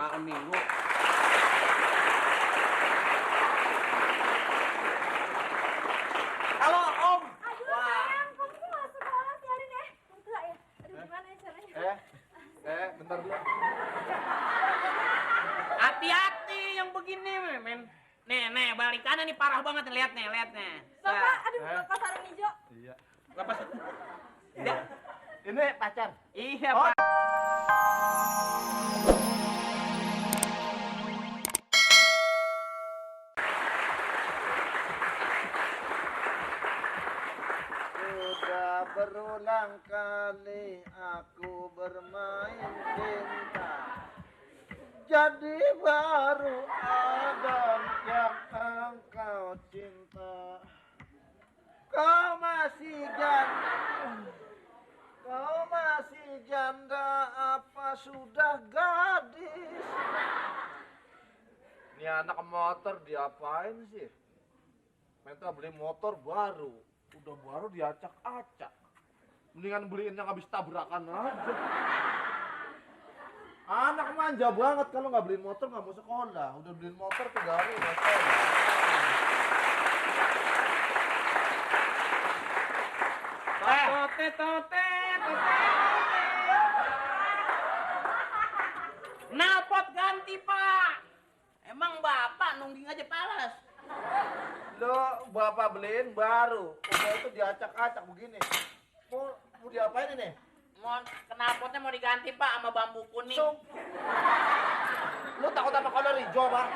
makan minggu. Halo Om. Aduh sayang, kamu kok gak sekolah sih hari ini? Enggak ya? Aduh gimana ya caranya? Bentar dulu. Hati-hati yang begini, men. Nih, balikannya nih parah banget nih, lihat nih. Bapak, aduh bapak sarung hijau. Iya. Bapak Iya. Ini pacar. Iya, Oh. Pak. Sudah berulang kali aku bermain cinta, jadi baru ada yang engkau cinta. Kau masih janda, apa sudah gadis? Ini anak motor diapain sih? Minta beli motor baru, udah baru diacak-acak. Mendingan beliin yang habis tabrakan aja. Anak manja banget, kalau nggak beliin motor nggak mau sekolah. Udah beliin motor 3 hari nggak sekolah. Tote. Nalpot ganti, Pak. Emang Bapak nungging aja palas. Lo bapak beliin baru, udah itu diacak-acak begini. Mau diapain ini? Knalpotnya mau diganti, Pak, sama bambu kuning. Lu takut apa kolor hijau, Pak?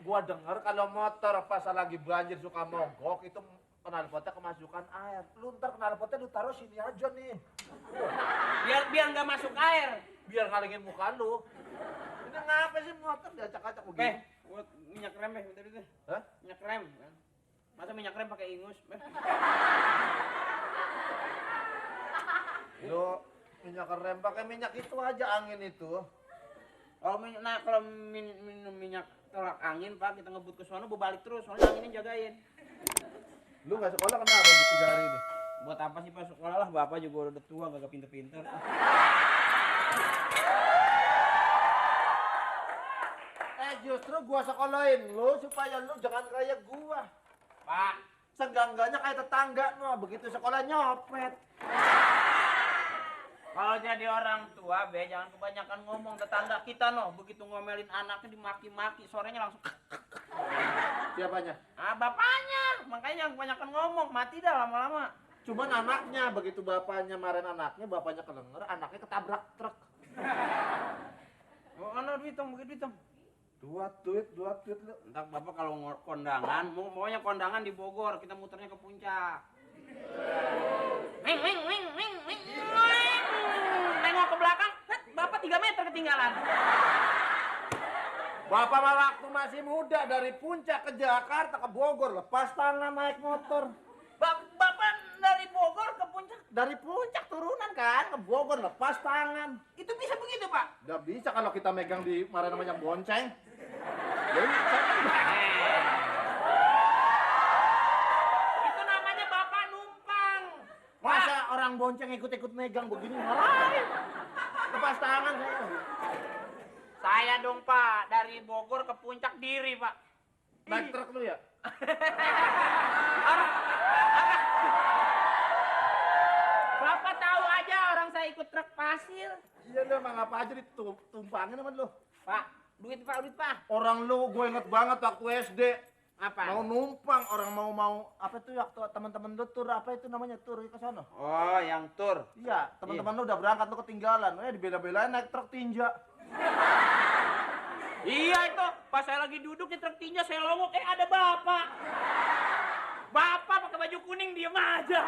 Gua denger kalau motor pas lagi banjir suka mogok itu knalpotnya kemasukan air. Lu ntar knalpotnya lu taruh sini aja nih. Biar nggak masuk air. Biar ngalingin muka lu. Ini ngapa sih motor diacak-acak begini? Buat minyak rem, bentar itu. Hah? Minyak rem. Masa minyak rem pakai ingus? Lu minyak rem pakai minyak itu aja, angin itu. Kalau minum minyak tolak angin, Pak, kita ngebut ke sono balik terus, soalnya anginnya jagain. Lu nggak sekolah kenapa di 3 hari ini? Buat apa sih Pak sekolah lah, Bapak juga udah tua, gak pinter-pinter. Justru gua sekolahin lu supaya lu jangan kayak gua. Pak, Senggangganya kayak tetangga no, begitu sekolah nyopet. kalau jadi orang tua, jangan kebanyakan ngomong. Tetangga kita begitu ngomelin anaknya dimaki-maki, sorenya langsung. Siapanya? Bapaknya, makanya jangan kebanyakan ngomong, mati dah lama-lama. Cuman anaknya, begitu bapaknya marahin anaknya, bapaknya kedenger, anaknya ketabrak truk. Duit dong. Dua tweet lu. Entar Bapak kalau kondangan, maunya kondangan di Bogor, kita muternya ke puncak. Wing. Nengok ke belakang, Bapak 3 meter ketinggalan. Bapak mah waktu masih muda dari puncak ke Jakarta ke Bogor, lepas tangan naik motor. Bapak dari Bogor ke puncak? Dari puncak turunan kan, ke Bogor lepas tangan. Itu bisa begitu, Pak? Udah bisa kalau kita megang di mana namanya bonceng. Itu namanya Bapak numpang. Masa orang bonceng ikut-ikut megang begini marahin. Lepas tangan saya. Saya dong, Pak, dari Bogor ke puncak Diri, Pak. Naik truk lu ya? Bapak tahu aja orang saya ikut truk pasir. Iya lu emang apa aja ditumpangin sama lu. Pak, duit Pak. Orang lu gue inget banget waktu SD. Apa? Mau numpang, orang mau apa tuh waktu teman-teman lu tur, apa itu namanya tur ke sana? Oh, yang tur. Iya, teman-teman lu udah berangkat, lu ketinggalan. Dibela-belain naik truk tinja. Iya itu, pas saya lagi duduk di truk tinja saya longok, ada Bapak. Bapak pakai baju kuning diem aja.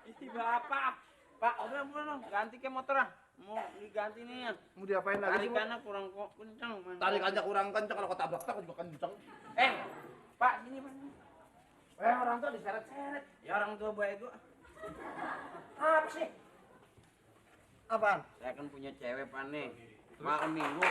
Isi Bapak. Pak, udah ganti ke motor ah. Mau diganti nih ya. Mau diapain lagi sih? Tarikannya kurang kencang. Tarik aja kurang kencang, kalau ketabrak truk juga kencang. Pak, sini Pak. Orang tua diseret-seret. Ya orang tua baik gua. Apa sih? Apaan? Saya kan punya cewek Pak nih. Makan minggu.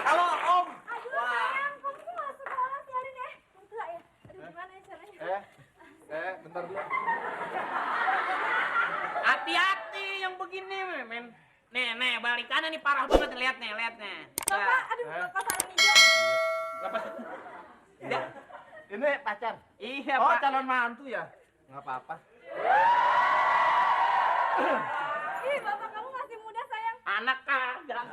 Halo Om. Aduh sayang, kamu kok gak sekolah sih hari ini? Enggak ya? Aduh gimana ya caranya? nih parah banget, lihat nih. Bapak, aduh, bapak sarung hijau. Lepas. Ya. Ini pacar. Iya, Oh, Pak. calon mantu ya? Nggak apa-apa. Ih, bapak kamu masih muda sayang. Anak kagak.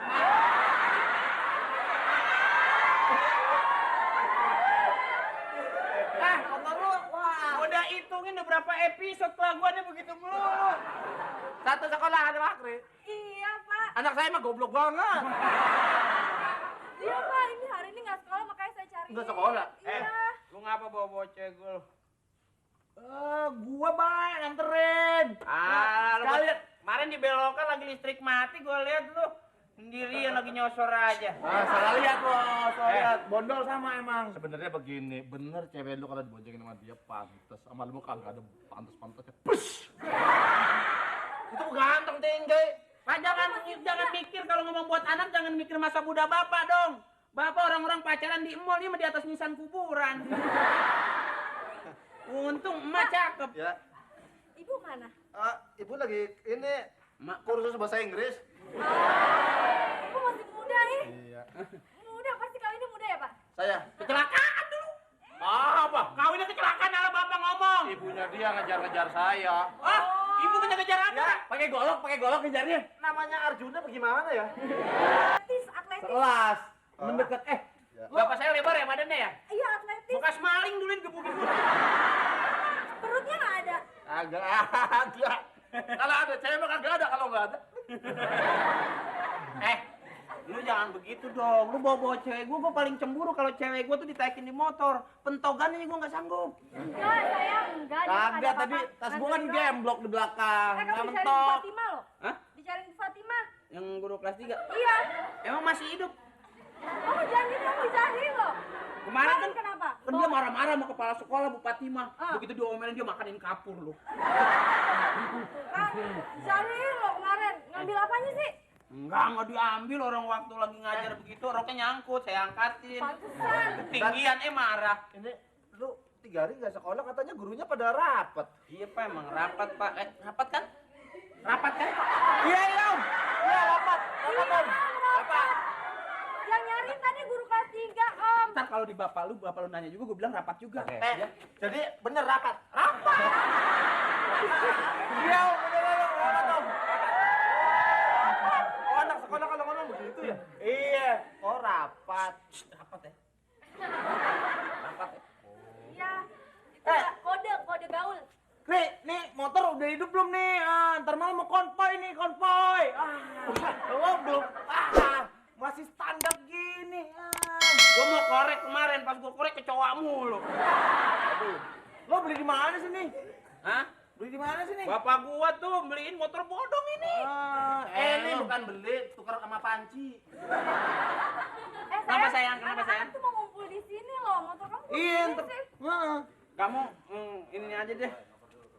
Motor lu, wah. Udah hitungin udah berapa episode kelakuannya begitu melulu. Satu sekolah ada Makri. Iya, Pak. Anak saya mah goblok banget. Iya, Pak. Ini hari ini nggak sekolah, makanya saya cari. Nggak sekolah? Iya. Lu ngapa bawa cegul? Gua baik nganterin. Lu sekalian. kemarin di belokan lagi listrik mati, gua lihat lu sendirian lagi nyosor aja. Salah lihat bos, salah lihat. Bondol sama emang. Sebenarnya begini, bener cewek lu kalau diboncengin sama dia pantas, sama lu kagak ada pantas-pantasnya. Push. Itu ganteng tinggi. Pak, jangan mikir kalau ngomong buat anak, jangan mikir masa muda bapak dong. Bapak orang-orang pacaran di mall, ini mah di atas nisan kuburan. Untung emak cakep. Ya, Ibu mana? ibu lagi ini Mak. kursus bahasa Inggris. Ibu masih muda nih. Iya. Muda, pasti kawinnya muda ya, Pak? Saya. Kecelakaan dulu. Apa? Kawinnya kecelakaan ala bapak ngomong. Ibunya dia ngejar-ngejar saya. Ah, ibu ngejar apa? Ya, pakai golok ngejarnya. Namanya Arjuna bagaimana ya? Atletis. Kelas. Mendekat Bapak saya lebar ya badannya ya? Iya, atletis. Bekas maling dulu gebuk-gebuk. Perutnya nggak ada. Agak ada. Kalau ada cewek mah kagak ada, kalau nggak ada. Lu jangan begitu dong. Lu bawa cewek gua paling cemburu kalau cewek gua tuh ditaikin di motor. Pentogannya gua nggak sanggup. Enggak, sayang. Enggak. dia nggak Kagak ada tadi apa-apa. tas Nanti gua kan doang. gemblok di belakang. Kamu Nggak dicariin Bu mentok. Fatima loh. Hah? Dicariin Bu Fatima. Yang guru kelas 3? Iya. Emang masih hidup? Kamu jangan gitu, kamu dicariin loh. Kemarin kan kenapa? Kan dia marah-marah sama kepala sekolah Bu Fatima. Ah. Begitu diomelin dia makanin kapur lu. Kan, dicariin loh kemarin. Ngambil apanya sih? Enggak diambil, orang waktu lagi ngajar begitu roknya nyangkut, saya angkatin. Pantesan. Ketinggian marah. Ini lu 3 hari nggak sekolah, katanya gurunya pada rapat. Iya Pak, emang rapat Pak. Rapat kan? Rapat kan? Iya, Om. Iya, rapat. Rapat, Om. Rapat. Yang nyariin tadi guru kelas 3, Om. Ntar kalau di bapak lu nanya juga, gue bilang rapat juga. Ya. Jadi bener rapat. Rapat. Iya, Om. Bener, Om. Rapat, Om. Oh, anak sekolah kalau ngomong begitu ya? Iya. Oh, rapat. Rapat ya? Iya. Itu kode gaul. Nih motor udah hidup belum nih? Ntar malam mau konvoy nih, konvoy. Lo belum? Masih standar gini. Gue mau korek kemarin, pas gue korek kecoa mulu. Aduh. Lo beli di mana sih nih? Hah? Beli di mana sih nih? Bapak gua tuh beliin motor bodong ini. Ini bukan beli, tukar sama panci. Kenapa, sayang? Kenapa, anak-anak sayang? tuh mau ngumpul di sini loh. Motor kamu kok Iya, di sini sih? Kamu ini aja deh.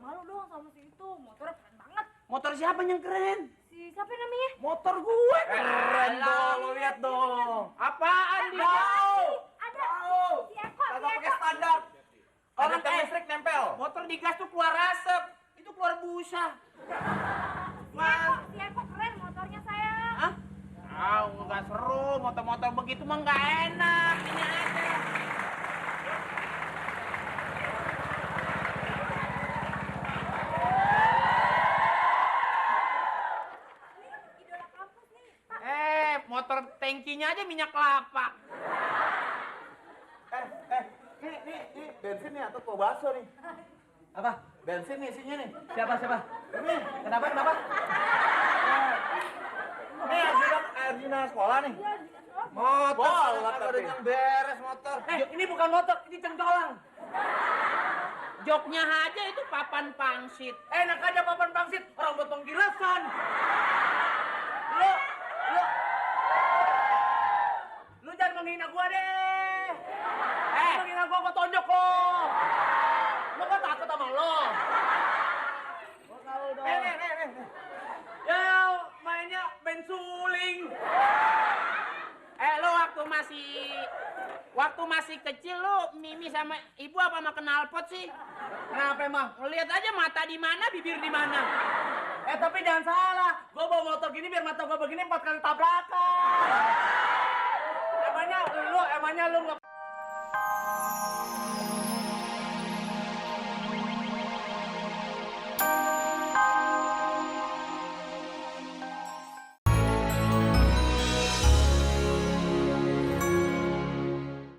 Malu dong sama si itu. Motornya keren banget. Motor siapa yang keren? Si siapa namanya? Motor gue keren dong, lo lihat dong. Apaan dia? Ada. Si Eko, si Kagak pakai Eko. standar. Orang Ada listrik nempel. Motor digas tuh keluar asap. Itu keluar busa. Si Eko keren motornya sayang. Hah? Nggak seru. Motor-motor begitu mah nggak enak. Ini aja. Ini idola kampus nih. Pak, Motor tangkinya aja minyak kelapa. Nih, bensin nih atau kau bakso nih? Apa? Bensin nih isinya nih. Siapa? Ini. Kenapa? Nih, Arjuna sekolah nih. dia di sekolah. Motor, ada yang beres motor. Ini bukan motor, ini cengcolang. Joknya aja itu papan pangsit. Enak aja papan pangsit, orang buat penggilasan. Lu jangan menghina gua deh. Menghina gua tonjok lo. Lu kan takut sama lo. Gua tahu dong. Ya mainnya bensuling. Lo waktu masih kecil lo mimi sama ibu apa sama knalpot sih? Kenapa emang? Lihat aja mata di mana, bibir di mana. Tapi jangan salah, gue bawa motor gini biar mata gue begini 4 kali tabrakan. Emangnya lu nggak